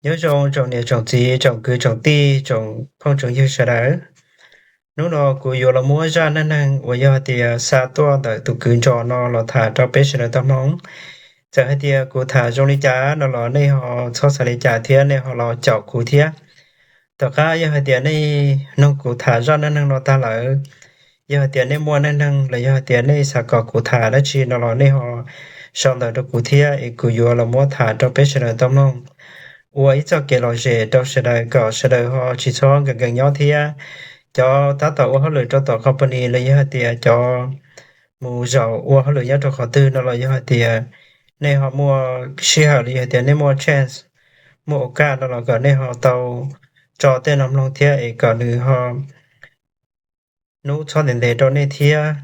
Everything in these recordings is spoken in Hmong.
Nyob zoo tsoom niam tsoom txiv, tsoom kwv tsoom tij, tsoom phooj tsoom ywg sawv daws. Hnub no kuv yuav los muab zaj neej neeg uas yog hais tias xa tuaj ntawm tus kwv Ntsos no los tham rau peb sawv daws tau mloog. Txawm hais tias kuv tham zoo li cas no los nej ho txhob xav li cas thiab nej ho los caum kuv thiab. Tom qab yog hais tias nej mloog kuv tham zaj neej neeg no tag lawm, yog hais tias nej muaj neej neeg los yog hais tias nej xav kom kuv tham dab tsi no los nej ho sau ntawv rau kuv thiab es kuv yuav los muab tham rau peb sawv daws tau mloog. Ua ib txoj kev lom zem rau sawv daws kom sawv daws ho tsis txhob nkees nkees nyob thiab. Cov tab tom ua hauj lwm rau tom company los yog hais tias cov mus zaum ua hauj lwm nyob rau qhov twg no los yog hais tias nej ho muaj sij hawm los yog hais tias nej muaj chance, muaj ua kaj no los kom nej ho tau tso tej no mloog thiab es kom nws ho hnub txhob ntev ntev rau nej thiab.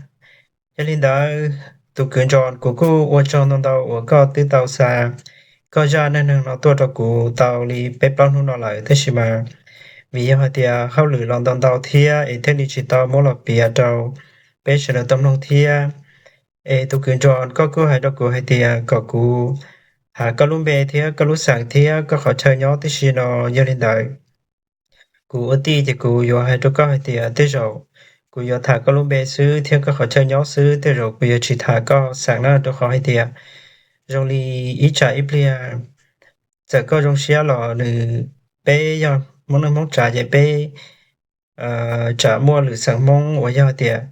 Yog li ntawd tus kwv Ntsos, kuv kuj ua tsaug ntau ntau uas koj twb tau xa koj zaj neej neeg no tuaj rau kuv tau li peb plaub hnub no lawm tab sis mas vim yog hais tias hauj lwm los ntau ntau thiab es thiaj li tsis tau muab los piav rau peb sawv daws tau mloog thiab. Es tus kwv Ntsos, koj kuj hais rau kuv hais tias kom kuv hais koj lub npe thiab koj lub xeem thiab koj qhov chaw nyob tib si no. Yog li ntawd kuv ua tij ces kuv yuav hais rau koj hais tias tej zaum kuv yuav tham koj lub npe xwb thiab koj qhov chaw nyob xwb, tej zaum kuv yuav tsis tham koj xeem na, rau qhov hais tias zoo li ib tsam ib pliag txawm koj zoo siab los nws, peb yog Hmoob neej Hmoob tsav ces peb tsam muaj lwm xeem Hmoob uas yog tias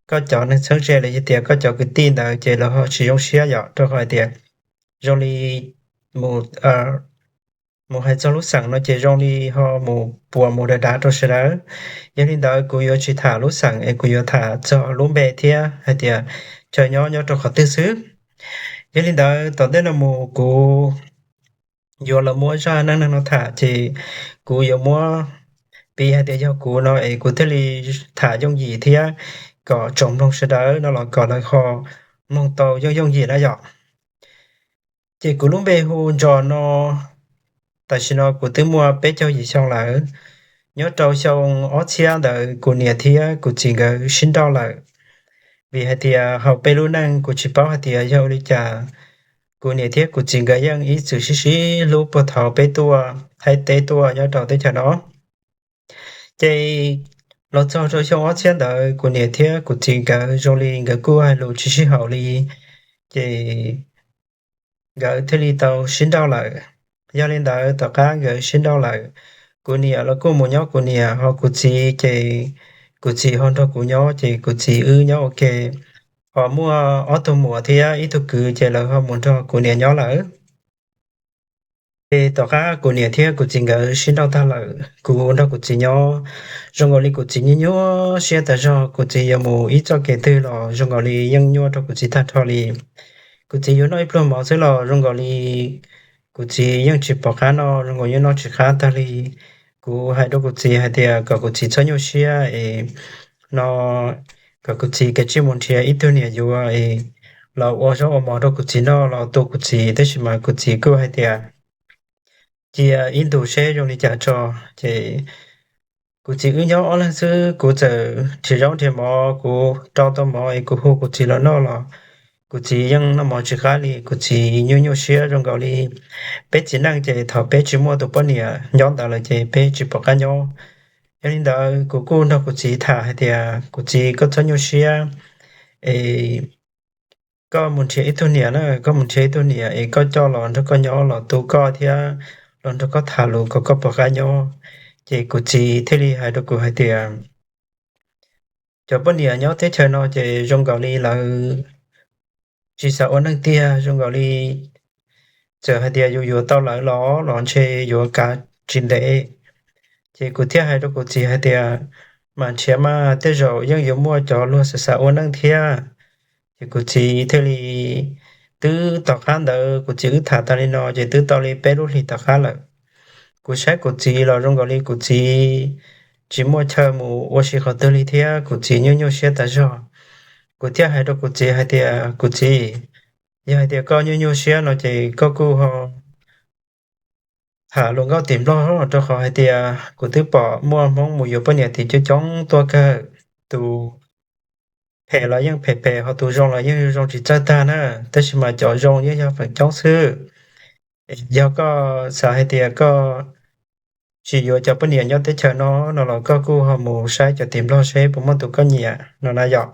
koj cov neeg txheeb ze los yog tias koj cov kwv tij ntawd ces lawv ho tsis zoo siab yom, rau qhov hais tias zoo li mus mus hais txog lub xeem no ces zoo li ho mus puas mus dav dav rau sawv daws. Yog li ntawd kuv yuav tsis tham lub xeem es kuv yuav tham txog lub npe thiab hais tias chaw nyob nyob rau qhov twg xwb. Yog li ntawd tom ntej no mus kuv yuav los muab zaj neej neeg no tham ces kuv yuav muab piv hais tias yog kuv no es kuv thiaj li tham yooj yim thiab kom tsoom mloog sawv daws no los kom lawv ho mloog tau yooj yooj yim na yom. Ces kuv lub npe hu Ntsos no, tam sim no kuv twb muaj peb caug yim xyoo lawm. Nyob rau xyoo ob txhiab ntawd kuv niam thiab kuv txiv nkawd sib nrauj lawm. Vim hais tias hauv peb lub neej kuv tsis paub hais tias yog ua li cas kuv niam thiab kuv txiv nkawd yeej ib txwm sib sib hlub puag thaum peb tuaj thaib teb tuaj nyob rau teb chaws no. Ces los txog rau xyoo ob txhiab ntawd kuv niam thiab kuv txiv nkawd zoo li nkawd kuj hais lus tsis sib haum li, ces nkawd thiaj li tau sib nrauj lawm. Yog li ntawd tom qab nkawd sib nrauj lawm, kuv niam los kuj mus nyob kuv niam, ho kuv txiv ces kuv txiv ho nrog kuv nyob, ces kuv txiv wb nyob ua ke. Ho muaj ob tug muam thiab ib tug kwv ces lawv ho mus nrog kuv niam nyob lawm. Ces tom qab kuv niam thiab kuv txiv nkawd sib nrauj tag lawm, kuv nrog kuv txiv nyob, zoo nkaus li kuv txiv nyuaj nyuaj siab tas zog. Kuv txiv yuav mus ib txoj kev twg los zoo nkaus li yeej nyuaj rau kuv txiv tag nrho li. Kuv txiv yuav noj ib pluag mov xwb los zoo nkaus li kuv txiv yeej tsis pom qab noj, zoo nkaus yeej noj tsis qab tag li. Kuv hais rau kuv txiv hais tias kom kuv txiv txhob nyuaj siab es no, kom kuv txiv kav tsij mus nrhiav ib tug niam yuav es los ua zaub ua mov rau kuv txiv noj los tu kuv txiv, tab sis mas kuv txiv kuj hais tias cia ib ntus seb zoo li cas tso. Ces kuv txiv wb nyob ob leeg xwb, kuv txawm nrhiav zaub nrhiav mov, kuv rau tau mov es kuv hu kuv txiv los noj los kuv txiv yeej noj mov tsis qab li. Kuv txiv nyuaj nyuaj siab zoo nkaus li peb txiv neej ces thaum peb tsis muaj tus poj niam nyob ntawd lawm ces peb tsis pom qab nyob. Yog li ntawd kuv kuj nrog kuv txiv tham hais tias kuv txiv, koj txhob nyuaj siab es koj mus nrhiav ib tug niam na, koj mus nrhiav ib tug niam es koj coj los nrog koj nyob los tu koj thiab los nrog koj tham lus kom koj pom qab nyob. Ces kuv txiv thiaj li hais rau kuv hais tias cov poj niam nyob teb chaws no ces zoo nkaus li lawv tsis xav ua neej tiag, zoo nkaus li txawm hais tias yus yuav tau lawv los los ntshe yuav kav tsis ntev. Ces kuv thiaj hais rau kuv txiv hais tias mam nrhiav mas tej zaum yeej yuav muaj cov luag xav xav ua neej thiab. Ces kuv txiv thiaj li, twb tom qab ntawd kuv txiv wb tham tas li no ces twb tau li peb lub hlis tom qab lawm. Kuv saib kuv txiv los zoo nkaus li kuv txiv tsis muaj chaw mus ua si qhov twg li thiab kuv txiv nyuaj nyuaj siab tas zog. Kuv thiaj hais rau kuv txiv hais tias kuv txiv, yog hais tias koj nyuaj nyuaj siab no ces koj kuj ho tham luag nkauj tim nplog, rau qhov hais tias kuv twb pom muaj Hmoob mus yuav poj niam tim coob coob tuaj kawg. Tus phem los yeej phem phem, ho tus zoo los yeej zoo tsis txawj tag na, tab sis mas cov zoo yeej yog feem coob xwb. Yog koj xav hais tias koj tsis yuav cov poj niam nyob teb chaws no no los koj kuj ho mus saib cov tim Nplog seb puas muaj tus koj nyiam no na yom.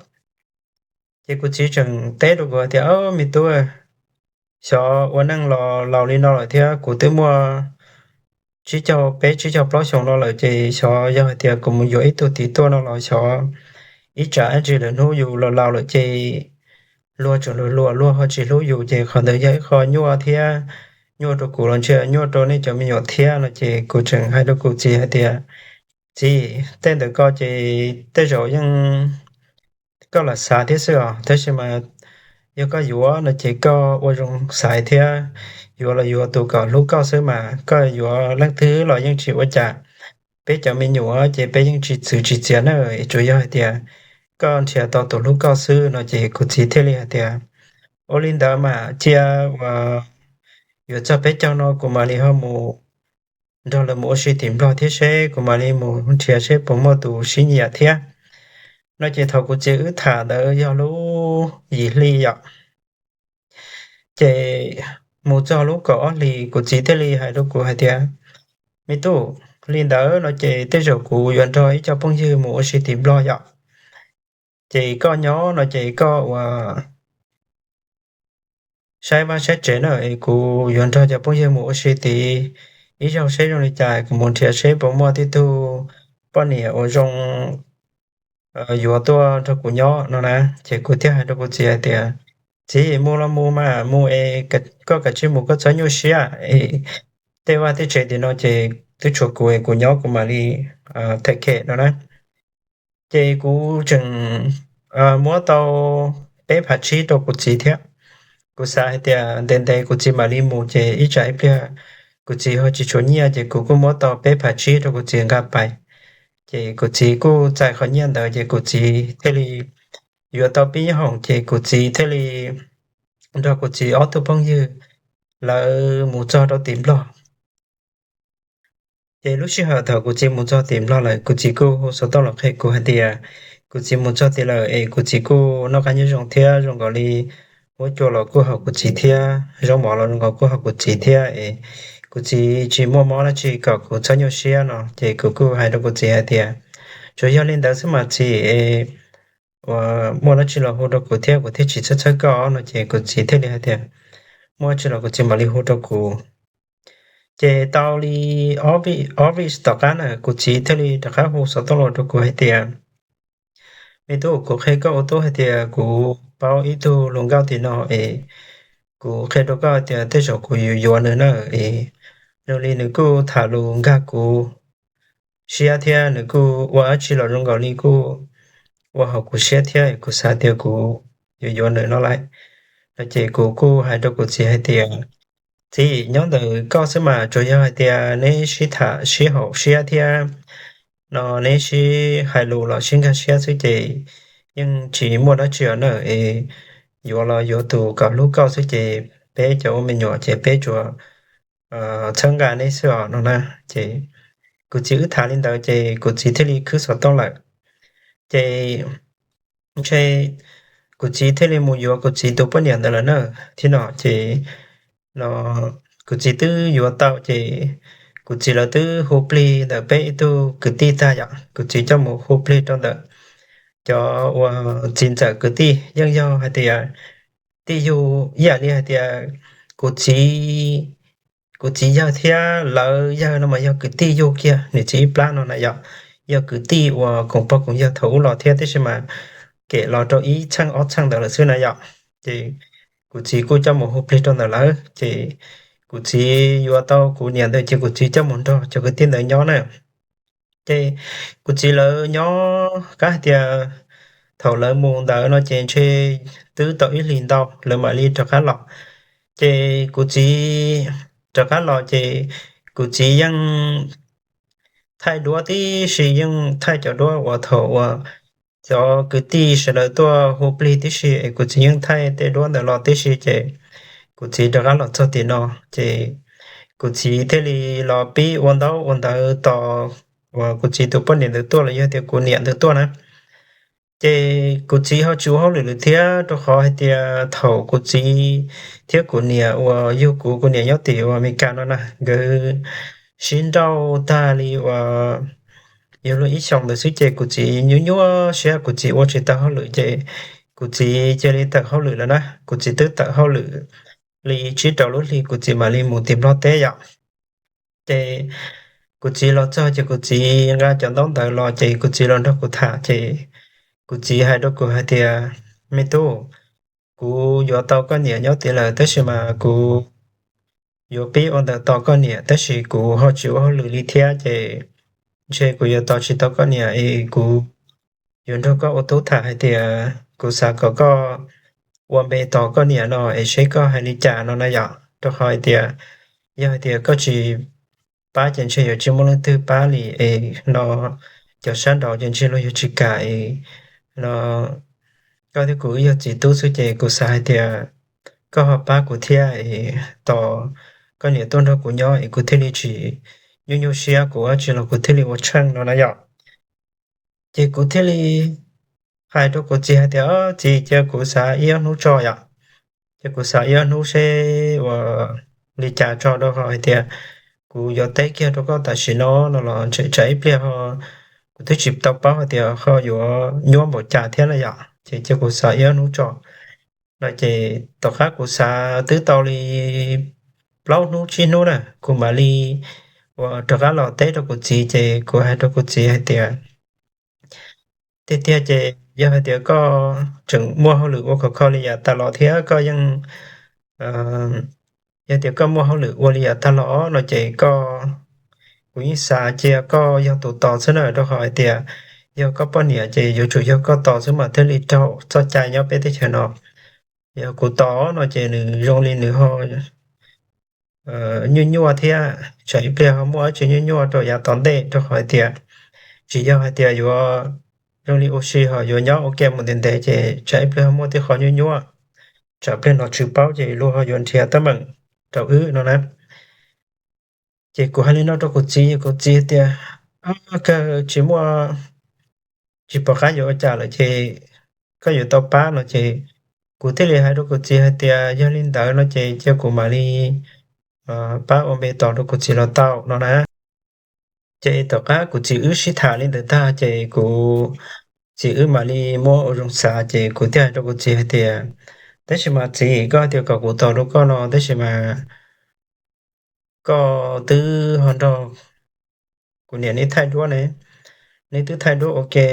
Ces kuv txiv tseem teb rau kuv hais tias, Au, me tub, xyov ua neej los laus li no lawm thiab kuv twb muaj tsib caug peb tsib caug plaub xyoos no lawm ces xyov yog hais tias kuv mus yuav ib tug tim tuaj no los xyov ib tsam ib ntsis lawm hnub yus los laus lawm ces luag tseem luag luag, luag ho tsis hlub yus ces qhov ntawd yog ib qho nyuaj thiab, nyuaj rau kuv los ntshai nyuaj rau nej cov me nyuam thiab no ces kuv tseem hais rau kuv txiv hais tias, Txiv, tej ntawd ko ces tej zaum yeej koj lam xav thiab xwb os, tab sis mas yog koj yuav no ces koj ua zoo xaiv thiab, yuav los yuav tus kom hlub koj xwb mas, koj yuav leej twg los yeej tsis ua cas. Peb cov me nyuam ces peb yeej tsis txwv tsis txiav na, tsuas yog hais tias koj nrhiav tau tus hlub koj xwb no ces kuv txiv thiaj li hais tias, Ua li ntawd mas cia uas yuav txog peb caug no kuv mam li ho mus nrog lawv mus ua si tim Nplog thiab seb kuv mam li mus nrhiav seb puas muaj tus sib nyiam thiab no ces thaum kuv txiv wb tham ntawd yog lub yim hli yom. Ces mus txog lub kaum ob hlis kuv txiv thiaj li hais rau kuv hais tias, Me tub, li ntawd no ces tej zaum kuv yuav nrog ib co phooj ywg mus ua si tim Nplog yom. Ces koj nyob no ces koj ua saib vaj saib tsev na, es kuv yuav nrog cov phooj ywg mus ua si tid ib zaug seb zoo li cas, kuv mus nrhiav seb puas muaj tib tug poj niam uas zoo yuav tuaj nrog kuv nyob no na. Ces kuv thiaj hais rau kuv txiv hais tias, Txiv, mus los mus mas mus es koj kav tsij mus, koj txhob nyuaj siab es tej vaj tej tsev tim no ces twb tshuav kuv es kuv nyob kuv mam li them khem no na. Ces kuv tseem muab tau peb phav tsib rau kuv txiv thiab. Kuv xav hais tias ntev ntev kuv txiv mam li mus ces ib tsam ib pliag kuv txiv ho tsis tshuav nyiaj ces kuv kuj muab tau peb phav tsib rau kuv txiv nqa pais. Ces kuv txiv kuj txais qhov nyiaj ntawd ces kuv txiv thiaj li yuav tau pib nyob hoom ces kuv txiv thiaj li nrog kuv txiv ob tug phooj ywg lawv mus txog rau tim Nplog. Ces lub sij hawm thaum kuv txiv mus txog tim Nplog lawm kuv txiv kuj hu xov tooj los qhia kuv hais tias kuv txiv mus txog tid lawm es kuv txiv kuj noj qab nyob zoo thiab zoo nkaus li huab cua los kuj haum kuv txiv thiab zaub mov los zoo nkaus kuj haum kuv txiv thiab es kuv txiv tsis muaj mob dab tsi kom kuv txhob nyuaj siab no ces kuv kuj hais rau kuv txiv hais tias, Tsuas yog li ntawd xwb mas txiv, uas muaj dab tsi los hu rau kuv thiab kuv thiaj tsis txhawj txhawj koj no ces kuv txiv thiaj li hais tias, Muaj dab tsi los kuv txiv mam li hu rau kuv. Ces tau li ob vij tom qab na kuv txiv thiaj li rov qab hu xov tooj los rau kuv hais tias, Me tub, kuv qhia koj ua tub hais tias kuv paub ib tug hluas nkauj tim no es kuv qhia rau koj hais tias tej zaum kuv yuav yuav nws na es zoo li nws kuj tham lus nkag kuv siab thiab nws kuj ua dab tsi los zoo nkaus li kuj ua haum kuv siab thiab kuv xav tias kuv yuav yuav nws no lawm. No ces kuv kuj hais rau kuv txiv hais tias, Txiv, nyob ntawm koj xwb mas tsuas yog hais tias neb sib tham sib haum siab thiab no neb sib hais lus los sib nkag siab xwb ces yeej tsis muaj dab tsi os na es yuav los yuav tus kom hlub koj xwb ces peb cov ua me nyuam ces peb tsuas txhawb nqa neb xwb os no na. Ces kuv txiv wb tham li ntawd ces kuv txiv thiaj li khwb xov tooj lawm. Ces ntshe kuv txiv thiaj li mus yuav kuv txiv tus poj niam ntawd lawm na. Thiab no ces no kuv txiv twb yuav tau ces kuv txiv lawv twb hu plig ntawm peb ib tug kwv tij tag yom, kuv txiv coj mus hu plig rau ntawm cov uas txiv ntxawm kwv tij yeej yog hais tias tij yug ib yam li hais tias kuv txiv kuv txiv yawg thiab lawv yawg no mas yog kwv tij yug kiag nws txiv ib plab no na yom, yog kwv tij uas koom pog koom yawg thaum ub los thiab tab sis mas kem los rau ib txheej ob txheej ntawd lawm xwb na yom. Ces kuv txiv kuj coj mus hu plig rau ntawm lawv ces kuv txiv yuav tau kuv niam ntawd ces kuv txiv coj mus nrog cov kwv tij ntawd nyob na. Ces kuv txiv lawv nyob kab hais tias thaum lawv mus ntawd no ces ntshe twb tau ib hlis ntau lawv mam li rov qab los. Ces kuv txiv rov qab los ces kuv txiv yeej thaij duab tib si, yeej thaij cov duab uas thaum uas cov kwv tij sawv daws tuaj hu plig tib si es kuv txiv yeej thaij tej duab ntawd los tib si ces kuv txiv rov qab los txog tim no ces kuv txiv thiaj li los pib ua ntaub ua ntawv tos uas kuv txiv tus poj niam ntawd tuaj los yog tias kuv niam ntawd tuaj na. Ces kuv txiv ho tsis ua hauj lwm lawm thiab, rau qhov hais tias thaum kuv txiv thiab kuv niam uas yug kuv, kuv niam nyob tim uas Amelikas no na, nkawd sib nrauj tag li uas yog luag ib xyoos ntawd xwb ces kuv txiv nyuaj nyuaj siab, kuv txiv ua tsis tau hauj lwm ces kuv txiv cia li tawm hauj lwm lawm na. Kuv txiv twb tawm hauj lwm li tsib rau lub hlis kuv txiv mam li mus tim Nplog teb yom. Ces kuv txiv los txog ces kuv txiv nqa cov ntaub ntawv los ces kuv txiv los nrog kuv tham ces kuv txiv hais rau kuv hais tias, me tub, kuv yuav tau koj niam nyob tid lawm tab sis mas kuv yuav pib ua ntawv tos koj niam, tab sis kuv ho tsis ua hauj lwm li thiab ces ntshe kuv yuav tos tsis tau koj niam es kuv yuav nrog koj ua tub tham hais tias kuv xav kom koj ua npe tos koj niam no es seb koj hais li cas no na yom. Rau qhov hais tias yog hais tias koj tsis pab ces ntshe yuav tsis muaj leej twg pab li es no, cov sab nraud ces ntshe luag yuav tsis kam es no koj thiab kuv wb yog txiv tub xwb ces kuv xav hais tias koj ho pab kuv thiab es tos koj niam tuaj nrog kuv nyob es kuv thiaj li tsis nyuaj nyuaj siab, kuv ua tsis los kuv thiaj li ua tsheej no na yom. Ces kuv thiaj li hais rau kuv txiv hais tias, txiv, cia kuv xav ib ob hnub tso yom, cia kuv xav ib ob hnub seb ua li cas tso, rau qhov hais tias kuv yuav teb kiag rau koj tam sim no no los tsam ib pliag ho kuv twb tsis tau paub hais tias ho yuav nyuaj npaum cas thiab na yom, ces cia kuv xav ib ob hnub tso no ces tom qab kuv xav twb tau li plaub hnub tsib hnub na kuv mam li uas rov qab los teb rau kuv txiv ces kuv hais rau kuv txiv hais tias, tiag tiag ces yog hais tias koj tseem muaj hauj lwm ua khov kho li yav tas los thiab koj yeej, yog tias koj muaj hauj lwm ua li yav tas los no ces koj, kuv yeej xav cia koj yog tus tos xwb na, rau qhov hais tias yog koj poj niam ces yuav tsum yog koj tos xwb mas thiaj li raug txoj cai nyob peb teb chaws no. Yog kuv tos no ces nws zoo li nws ho nyuaj nyuaj thiab tsam ib pliag ho muaj dab tsi nyuaj nyuaj rau yav tom ntej, rau qhov hais tias tsis yog hais tias yuav zoo li ua si ho yuav nyob ua ke mus ntev ntev ces tsam ib pliag ho muaj tej qho nyuaj nyuaj, tsam pliag los tsis paub ces luag ho yuav nrhiav teeb meem rau wb no na. Ces kuv hais li no rau kuv txiv, kuv txiv tias, kawg tsis muaj, tsis pom qab yuav ua cas lawm ces koj yuav tau pab no ces kuv thiaj li hais rau kuv txiv hais tias yog li ntawd no ces cia kuv mam li pab ua npe tos rau kuv txiv los tau no na. Ces tom qab kuv txiv wb sib tham li ntawd tag ces kuv txiv wb mam li muab ua zoo xav ces kuv thiaj hais rau kuv txiv hais tias, tab sis mas txiv, koj tias kom kuv tos rau koj no tab sis mas koj twb ho nrog kuv niam neb thaij duab ne, neb twb thaij duab ua ke,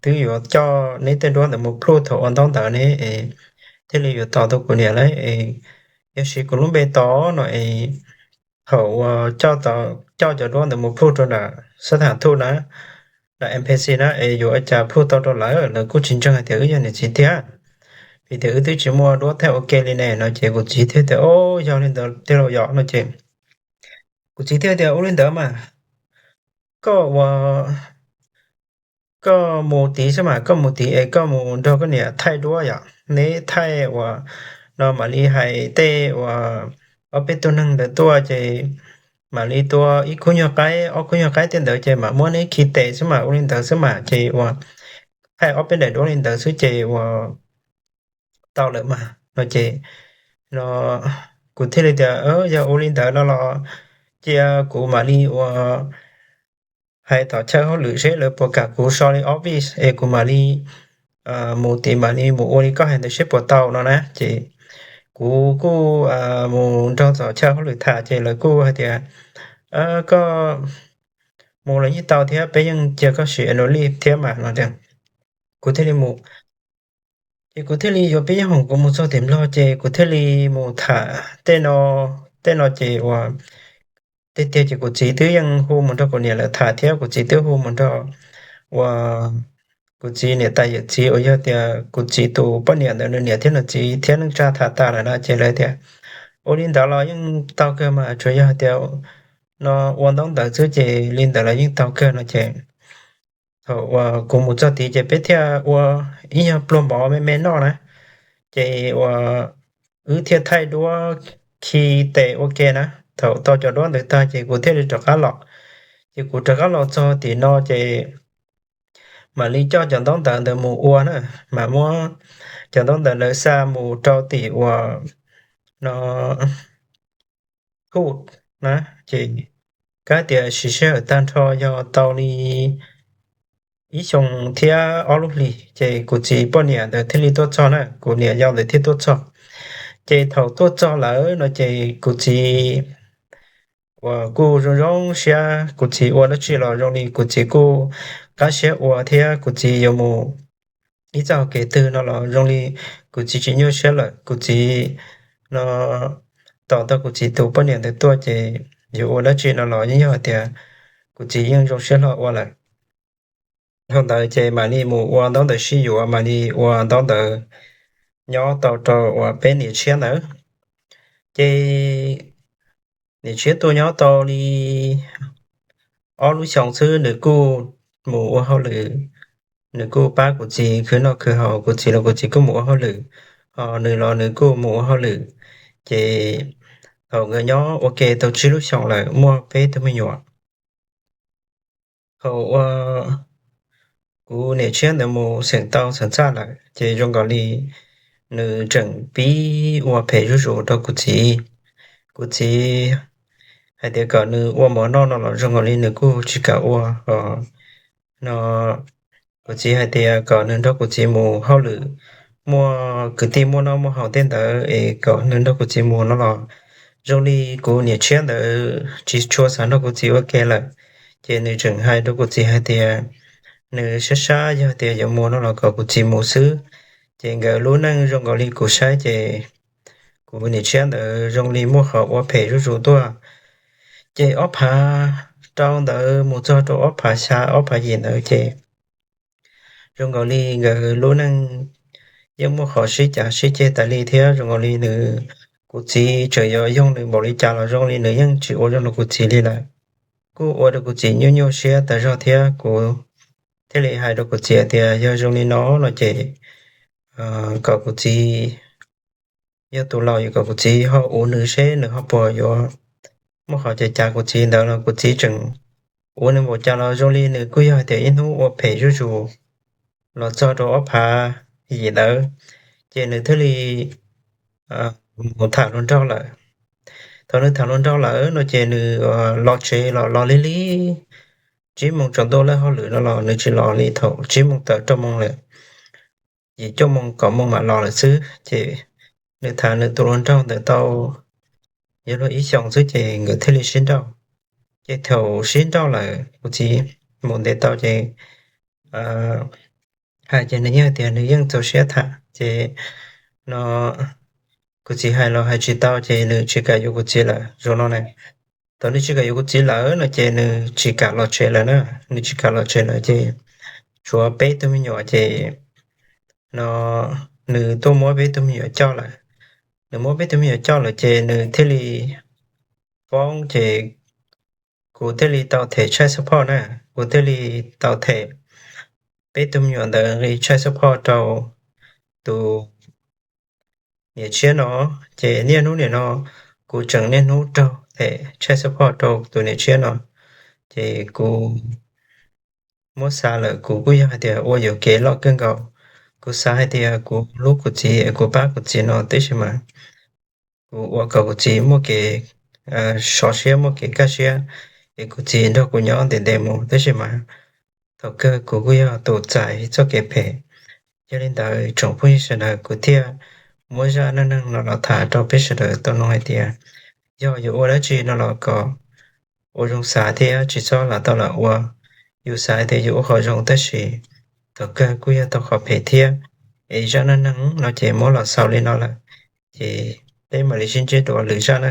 twb yuav coj neb tej duab ntawd mus pluj thaum ua ntaub ntawv ne es thiaj li yuav tos tau kuv niam lawm es, yog siv kuv lub npe tos no es thaum uas coj cov duab ntawd mus pluj rau nram xab tham thuj na, nram embassy na es yuav ua cas pluj tau rau lawv, lawv kuj tsis ntseeg hais tias wb yog niam txiv tiag, vim tias wb twb tsis muaj duab thaij ua ke li ne no ces kuv txiv thiaj tias, o, yog li ntawd tiag los yom no ces kuv txiv thiaj tias, ua li ntawd mas koj ua koj mus tid xwb mas, koj mus tid es koj mus nrog koj niam thaij duab yom, neb thaij uas no mam li hais tej uas ob peb tug neeg ntawd tuaj ces mam li tua ib khub nyuag qaib ob khub nyuag qaib tej ntawd ces mam muab neb khi tes xwb mas, ua li ntawd xwb mas ces uas thaij ob peb daim duab li ntawd xwb ces uas tau lawm mas no ces no kuv thiaj li tias, yog ua li ntawd no los cia kuv mam li uas hais tom chaw hauj lwm seb lawv puas kam kuv so li office es kuv mam li mus tid mam li mus ua li koj hais ntawd seb puas tau no na ces kuv kuj mus nrog tom chaw hauj lwm tham ces lawv kuj hais tias, koj mus los yeej tau thiab, peb yeej cia koj siv annual leave thiab mas no tias kuv thiaj li mus. Ces kuv thiaj li yuav peb yeej hoom kuv mus txog tim Nplog ces kuv thiaj li mus tham tej no, tej no ces uas tiag tiag ces kuv txiv twb yeej hu mus nrog kuv niam lawv tham thiab kuv txiv twb hu mus nrog uas kuv txiv niam tais yawm txiv uas yog tias kuv txiv tus poj niam ntawd nws niam thiab nws txiv thiab neej tsa tham tas lawm na ces lawv tias, ua li ntawd los yeej tau kawg mas, tsuas yog hais tias no ua ntaub ntawv xwb ces li ntawd los yeej tau kawg no ces thaum uas kuv mus txog tid ces peb thiaj ua ib nyuag pluag mov me me noj na, ces uas wb thiaj thaij duab khi tes ua ke na. Thaum tau cov duab ntawd tag ces kuv thiaj li rov qab los. Ces kuv rov qab los txog tim no ces mam li coj cov ntaub ntawv ntawd mus ua na, mas muab cov ntaub ntawv ntawd xa mus rau tim uas no hu na, ces kab tias siv sij hawm tag nrho yog tau li ib xyoos thiab ob lub hlis ces kuv txiv poj niam ntawd thiaj li tuaj txog na, kuv niam yau ntawd thiaj tuaj txog. Ces thaum tuaj txog lawm no ces kuv txiv uas kuj zoo zoo siab, kuv txiv ua dab tsi los zoo li kuv txiv kuj qab siab ua thiab kuv txiv yuav mus ib txoj hauv kev twg no los zoo li kuv txiv tsis nyuaj siab lawm. Kuv txiv no tos tau kuv txiv tus poj niam ntawd tuaj ces yuav ua dab tsi no los yeej yog hais tias kuv txiv yeej zoo siab hlo ua lawm. Dhau ntawd ces mam li mus ua ntaub ntawv sib yuav, mam li ua ntaub ntawv nyob tau rau uas peb niam tshiab ntawd. Ces niam tshiab tuaj nyob tau li ob lub xyoos xwb nws kuj mus ua hauj lwm, nws kuj pab kuv txiv khwv noj khwv haus, kuv txiv los kuv txiv kuj mus ua hauj lwm, ho nws los nws kuj mus ua hauj lwm. Ces thaum nkawd nyob ua ke tau tsib lub xyoos lawm muaj peb tug me nyuam. Thaum uas kuv niam tshiab ntawd mus xeem tau xeem txaj lawm ces zoo nkaus li nws tseem pib ua phem zuj zus rau kuv txiv. Kuv txiv hais tias kom nws ua mov noj no los zoo nkaus li nws kuj tsis kam ua os. No kuv txiv hais tias kom nws nrog kuv txiv mus hauj lwm, muaj kwv tij muaj noj muaj haus tej ntawd es kom nws nrog kuv txiv mus no los zoo li kuv niam tshiab ntawd tsis tshua xav nrog kuv txiv ua ke lawm. Ces nws tseem hais rau kuv txiv hais tias nws sab sab yog tias yuav mus no los kom kuv txiv mus xwb. Ces nkawd lub neej zoo nkaus li kuv saib ces kuv niam tshiab ntawd zoo li muaj qhov ua phem zuj zus tuaj. Ces ob phav rau ntawd mus txog rau ob phav xya ob phav yim ntawd ces zoo nkaus li nkawd lub neej yeej muaj qhov sib cav sib ceg tas li thiab zoo nkaus li nws, kuv txiv tseem yuav yoog nws npaum li cas los zoo li nws yeej tsis ua zoo rau kuv txiv li lawm. Kuj ua rau kuv txiv nyuaj nyuaj siab tas zog thiab kuv thiaj li hais rau kuv txiv tias yog zoo li no no ces kom kuv txiv yog tus laus yuav kom kuv txiv ho uv nws seb nws ho puas yuav muaj qhov cav cav kuv txiv ntawd los kuv txiv tseem uv nws npaum cas los zoo li nws kuj yog hais tias ib hnub ua phem zuj zus los txog rau ob phav yim ntawd ces nws thiaj li mus tham hluas nraug lawm. Thaum nws tham hluas nraug lawm no ces nws los tsev los los lig lig tsib moos tsaus ntuj, lawv hauj lwm no los nws tsis los li thaum tsib moos tawm rau moos lawm, yim cuaj moos kaum moos mam los lawm xwb ces nws tham nws tus hluas nraug ntawd tau yuav luag ib xyoos xwb ces nkawd thiaj li sib nrauj. Ces thaum sib nrauj lawm kuv txiv mus ntev tau ces hais ces nws yeej hais tias nws yeej txaus siab tham ces no kuv txiv hais los hais tsis tau ces nws tsis kam yuav kuv txiv lawm zoo no na. Thaum nws tsis kam yuav kuv txiv lawm no ces nws tsis kam los tsev lawm na, nws tsis kam los tsev lawm ces tshuav peb tug me nyuam ces no nws tuaj muab peb tug me nyuam coj lawm. Nws muab peb tug me nyuam coj lawm ces nws thiaj li poob ces kuv thiaj li tau them child support na, kuv thiaj li tau them peb tug me nyuam ntawd nqi child support rau tus niam tshiab no. Ces niaj hnub nim no kuv tseem niaj hnub raug them child support rau tus niam tshiab no. Ces kuv muab xav lawm kuv kuj yog hais tias ua yuam kev loj kawg nkaus. Kuv xav hais tias kuv hlub kuv txiv es kuv pab kuv txiv no tab sis mas kuv ua kom kuv txiv muaj kev sov siab muaj kev kaj siab es kuv txiv nrog kuv nyob ntev ntev mus tab sis mas thaum kawg kuv kuj yog tus txais txoj kev phem. Yog li ntawd tsoom phooj ywg sawv daws kuv thiaj muab zaj neej neeg no los tham rau peb sawv daws tau mloog hais tias yog yuav ua dab tsi no los kom ua zoo xav thiab tsis txhob lam tau lam ua. Yus xav hais tias yus ua qhov zoo tab sis thaum kawg kuj yog tau qhov phem thiab. Es zaj neej neeg no ces muab los xaus li no lawm, ces peb mam li sib ntsib dua lwm zaj na.